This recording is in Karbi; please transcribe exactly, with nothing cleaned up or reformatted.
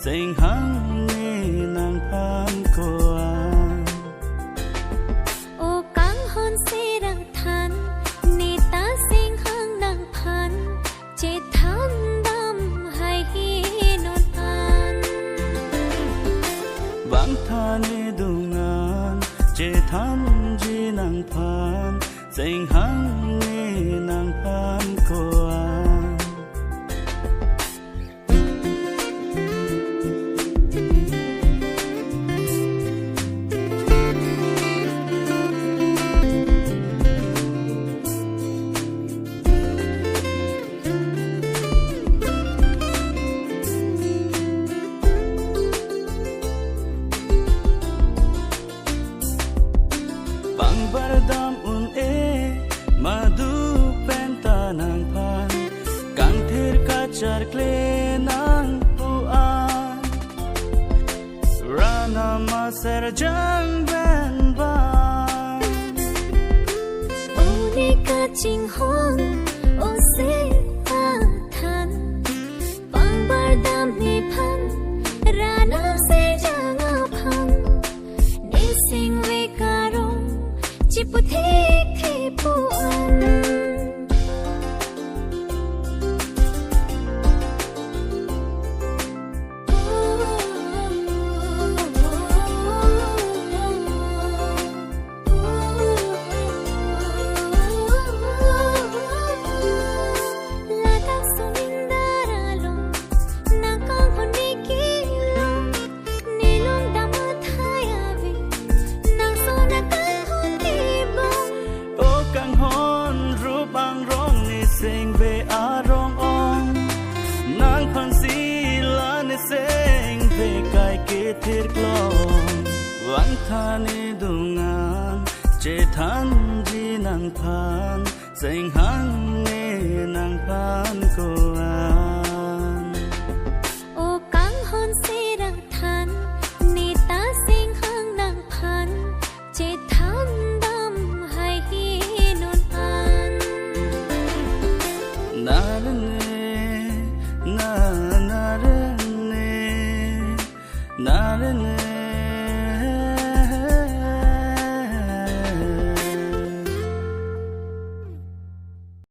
Chinghang ne nangphan ko-an. O kanghon sera than, ne ta chinghang nangphan chethan dam haihe non an. Vangtha ne dungan chethanji nangphan, chinghang ne nangphan ko-an. Pangbar dam un-e, madu pen ta nangphan kangthir kacharkle nangpu an. Ran ama serjang pen bang. O ne kachinghon, o sera than. Pangbar dam nephan, ran ama serjang aphan. Ne singve karong, chipu thekthe pu an. Ladak sumin daralo, nangkanghon ne kelong, ne longdam athai ave, nangso nangkanghon tibong. O kanghon rup angrong, ne singve arong ong, nangphan si la ne singve kai kethir klong. Vangtha ne dungan chethanji nangphan, chinghang ne nangphan ko-an. O kanghon sera than, ne ta chinghang nangphan chethan dam haihe non an. Narene, na, narene, narene.